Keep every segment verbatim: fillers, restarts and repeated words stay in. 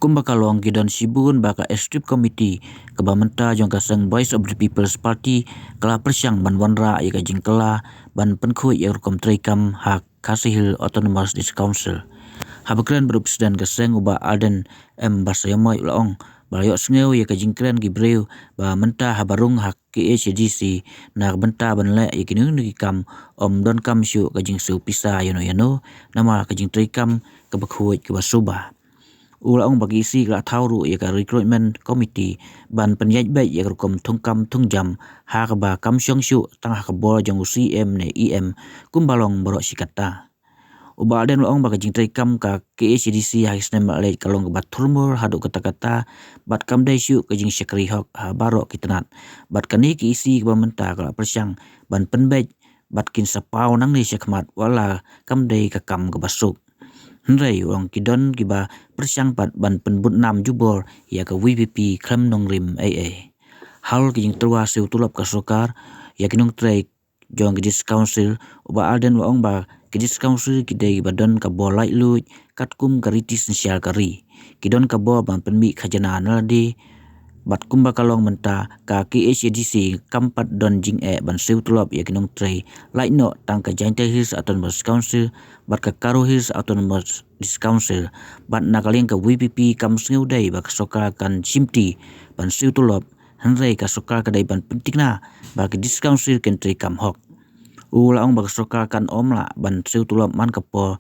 Kumba ka long, ki don shibun ba ka Executive Committee kaba mynta jong ka seng Voice of the People's Party ka la pyrshang ban wanrah ïa ka jingkylla ban pynkhuid ïa ka rukom treikam ha Khasi Hills Autonomous District Council. Haba kren bad u President ka seng, u Bah Ardent M Basaiawmoit, u la ong ba la ïohsngew ïa ka jingkren ki briew ba mynta haba rung ha K H A D C na ka bynta ban leh ïa kino kino ki kam, ym donkam shuh ka jingsiew pisa ïano ïano namar ka jingtreikam kaba khuid kaba suba. U la ong ba ka E C ka la thaw ruh ïa ka Recruitment Committee ban pynïaid beit ïa ka rukom thungkam thungjam ha kaba kam shong shuh tang ha ka bor jong u C M ne E M kumba long baroh shi katta. U Bah Ardent u la ong ba ka jingtreikam ka K H A D C ha ki snem ba la leit ka long kaba thurmur haduh katta katta bad kam dei shuh ka jingshakri hok ha baroh ki tnat. Bad kane ka E C kaba mynta ka la pyrshang ban pynbeit bad kin sa paw nangne shakhmat wat la kam dei ka kam kaba suk. Hynrei u ong ki don kiba pyrshang pat ban pynbud nam jubor ïa ka V P P khlem nongrim ei ei. Halor ka jingtyrwa siew tulop ka sorkar ïa ki nongtrei jong ka District Council, u Bah Ardent u la ong ba ka District Council ki dei ba don ka bor laitluid katkum ka riti synshar ka ri. Ki don ka bor ban pynmih khajna na lade bad kumba ka long mynta ka K H A D C kam pat don jingeh ban siew tulop ïa ki nongtrei, lait noh tang ka Jaintia Hills Autonomous Council bad ka Garo Hills Autonomous District Council. Bad na ka liang ka V P P kam sngew dei ba ka sorkar kan shimti ban siew tulop, hynrei ka sorkar ka dei ban pyntikna ba ki District Council kin treikam hok. U la ong ba ka sorkar kan ym lah ban siew tulop man ka por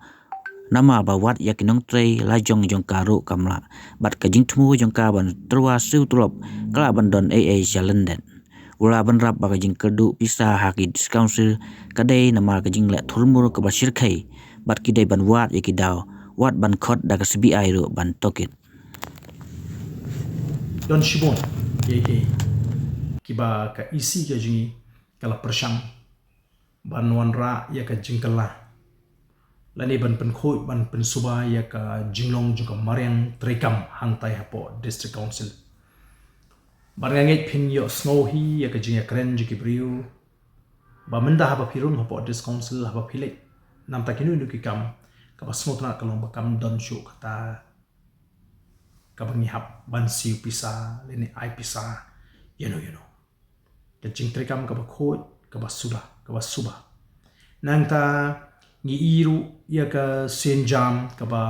namar ba wat ïa ki nongtrei lajong jong ka ruh kam lah, bad ka jingthmu jong ka ban tyrwa siew tulop ka lah ban don ei ei sha lyndet. U la bynrap ba ka jingkyrduh pisa ha ki District Council ka dei namar ka jingleh thurmur kaba shyrkhei bad ki dei ban wad ïa ki daw, wat ban khot da ka C B I ruh ban tohkit. Don shibun ïa ki, kiba ka E C ka jong ngi ka la pyrshang ban wanrah ïa ka jingkylla lane ban pynkhuid ban pynsuba ïa ka jinglong jong ka mariang treikam hangtai hapoh District Council. Bad nga ngeit phin ïohsngew hi ïa ka jingïakren jong ki briew ba mynta haba phi rung hapoh District Council, haba phi leit namta kino kino ki kam, kaba sngewtynnat ka long ba kam don shuh kata kaba ngi hap ban siew pisa lane ai pisa ïano ïano. Ka jingtreikam kaba khuid kaba suda, kaba suba. Nangta ngi ïohi ruh ïa ka sienjam kaba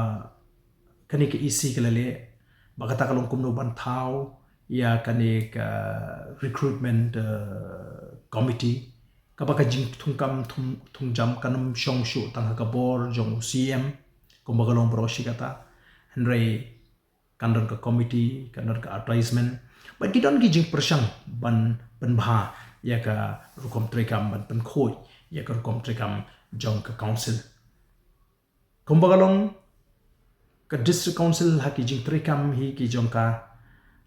kane ka E C ka la leh, ba kata ka long kumno ban thaw ïa kane ka recruitment, eh, committee, kaba ka jingthungkam thung, thungjam kan ym shong shuh tang ha ka bor jong u C M kumba ka long baroh shi katta, hynrei kan don ka committee, kan don ka advertisement. Bad ki don ki jingpyrshang ban pynbha ïa ka rukom treikam, ban pynkhuid ïa ka rukom treikam jong ka council. Kumba ka long, ka District Council ha ki jingtreikam hi ki jong ka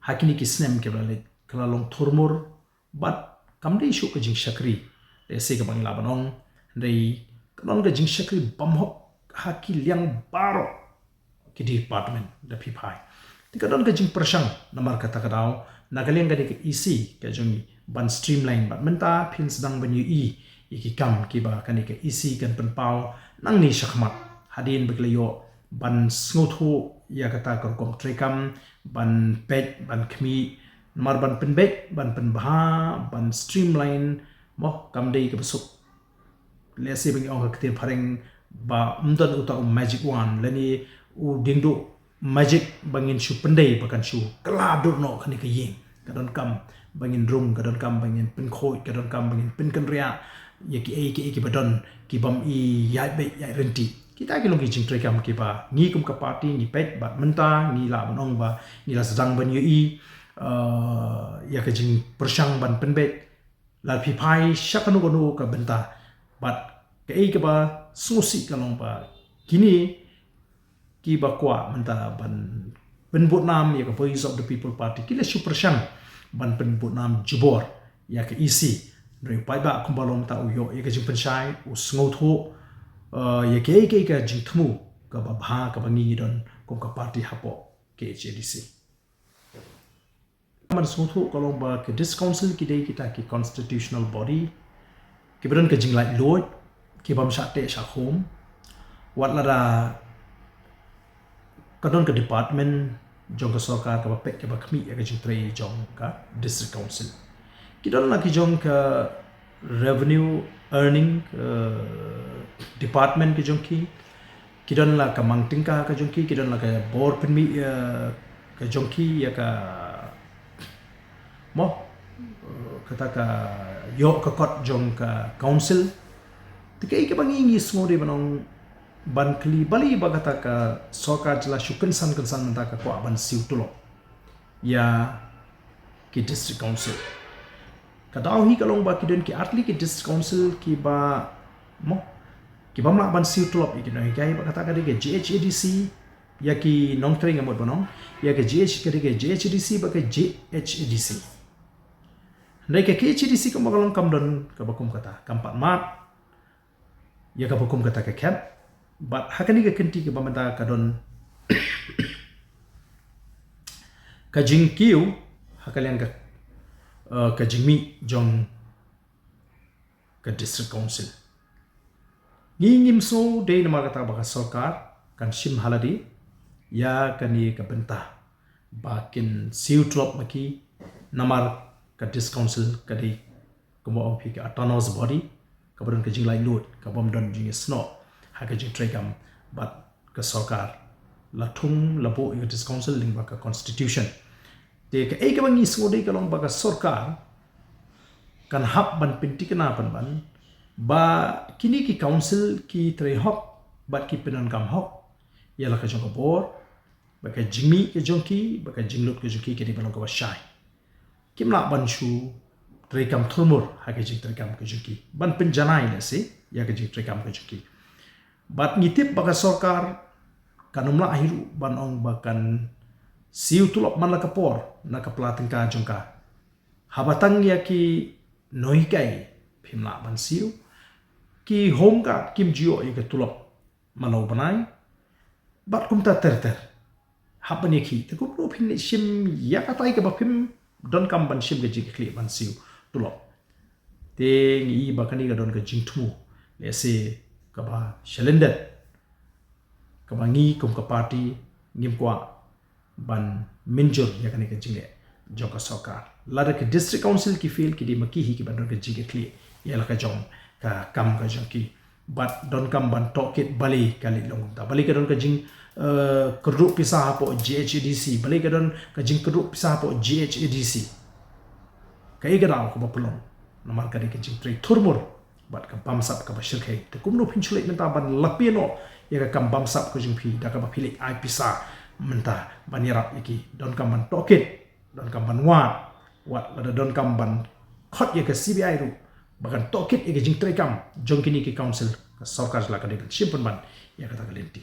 ha kine ki snem kiba la leit ka la long thurmur bad kam dei shuh ka jingshakri. Lehse kaba ngi lah ban ong, hynrei ka don ka jingshakri bymhok ha ki liang baroh ki department da phi phai. Te ka don ka jingpyrshang namar kata ka daw na ka liang kane ka E C ka jong ngi ban streamline bad mynta phin sdang ban ïohi ïa ki kam kiba kane ka E C kan pynpaw nangne shakhmat hadien ba ki la ïoh ban sngewthuh ïa kata ka rukom treikam, ban peit, ban khmih, namar ban pynbeit, ban pynbha, ban streamline, mo kam dei kaba suk. Lehse ba ngi ong ha ka ktien phareng ba ym don uta u magic wand lane u diengduh magic ba ngin shu pyndei ba kan shu kylla dur noh kane ka ïing. Ka donkam ba ngin rung, ka donkam ba ngin pynkhuid, ka donkam ba ngin pynkynriah ïa kiei kiei kiba don ki bym ïaid beit ïaid ryntih. Kita ki long ki jingtreikam kiba ngi kum ka party ngi peit bad mynta ngi lah ban ong ba ngi la sdang ban ïohi, eh, ïa ka jingpyrshang ban pynbeit. Lada phi phai sha kano kano ka bynta bad kaei kaba sngewsih ka long ba kine kiba kwah mynta ban pynbud nam ïa ka Voice of the People Party ki la shu pyrshang ban pynbud nam jubor ïa ka E C. Hynrei u paidbah kumba long mynta u ïoh ïa ka jingpynshai, u sngewthuh, eh, ïa kaei kaei ka jingthmu kaba bha kaba ngi ngi don kum ka party hapoh K H A D C. Ban sngewthuh ka long ba ki District Council ki dei kita ki constitutional body kiba don ka jinglaitluid, ki bym shah teh shah khum. Wat lada ka don ka department jong ka sorkar kaba peit kaba khmih ïa ka jingtrei jong ka District Council. Ki don la ki jong ka revenue earning, eh, department ki jong ki, ki don la ka mang tyngka ka jong ki, ki don la ka bor pynmih, eh, ka jong ki ïa ka, mo, eh, kata ka ïoh ka kot jong ka council. Te kaei kaba ngi ngi sngewdei ban ong ban kylli balei ba kata ka sorkar jylla shu kynsan kynsan mynta ka kwah ban siew tulop ïa ki District Council. Ka daw hi ka long ba ki don ki artylli ki District Council kiba, mo, kiba mlak ban siew tulop ïa ki nonghikai, ba kata ka dei ka G H A D C, ïa ki nongtrei nga mut ban ong, ïa ka G H, ka dei ka G H A D C bad ka G H A D C. Hynrei ka K H A D C kumba ka long kam don kaba kum kata, kam pat mad ïa kaba kum kata ka khet. Bad ha kane ka kynti kaba mynta ka don ka jingkiew ha ka liang ka, eh, ka jingmih jong ka District Council. Ngi ngim sngewdei namar kata ba ka sorkar kan shim ha lade ïa kane ka bynta ba kin siew tulop ma ki, namar ka District Council ka dei, kumba ong phi, ka autonomous body, kaba don ka jinglaitluid, kabym don jingïasnoh ha ka jingtreikam bad ka sorkar. La thung la buh ïa ka District Council lyngba ka constitution. Te kaei kaba ngi sngewdei ka long ba ka sorkar kan hap ban pynthikna pynban ba kine ki council ki trei hok bad ki pyndonkam hok ïa la ka jong ka bor, ba ka jingmih ka jong ki, ba ka jinglut ka jong ki ka dei ban long kaba shai. Kim lah ban shu treikam thurmur ha ka jingtreikam ka jong ki, ban pynjanai lehse ïa ka jingtreikam ka jong ki. Bad ngi tip ba ka sorkar kan ym lah hi ruh ban ong ba kan siew tulop man la ka por na ka pla tyngka jong ka. Haba tang ïa ki nonghikai phim lah ban siew, ki home guard kim ju ïoh ïa ka tulop man la u bnai, bad kumta ter ter. Hap ban ïakhih, te kumno phin leit shim ïa katai kaba phim donkam ban shim ka jingkitkhlieh ban siew tulop? Te ngi i ba kane ka don ka jingthmu lehse kaba shalyndet, kaba ngi kum ka party ngim kwah ban mynjur ïa kane ka jingleh jong ka sorkar. Lada ka District Council ki fail, ki dei ma ki hi kiban don ka jingkitkhlieh ïa la ka jong ka kam ka jong ki. Bad donkam ban tohkit balei ka leit long kumta, balei ka don ka jing, eh, kyrduh pisa hapoh G H A D C, balei ka don ka jingkyrduh pisa hapoh G H A D C. Kaei ka daw kaba pynlong? Namar ka dei ka jingtrei thurmur bad ka bamsap kaba shyrkhei. Te kumno phin shu leit mynta ban lapian noh ïa ka kam bamsap ka jong phi da kaba phi leit ai pisa mynta ban ïarap ïa ki? Donkam ban tohkit, donkam ban wad, wat lada donkam ban khot ïa ka C B I ruh ba kan tohkit ïa ka jingtreikam jong kine ki council, ka sorkar jylla ka dei ban shim pynban ïa kata ka lynti.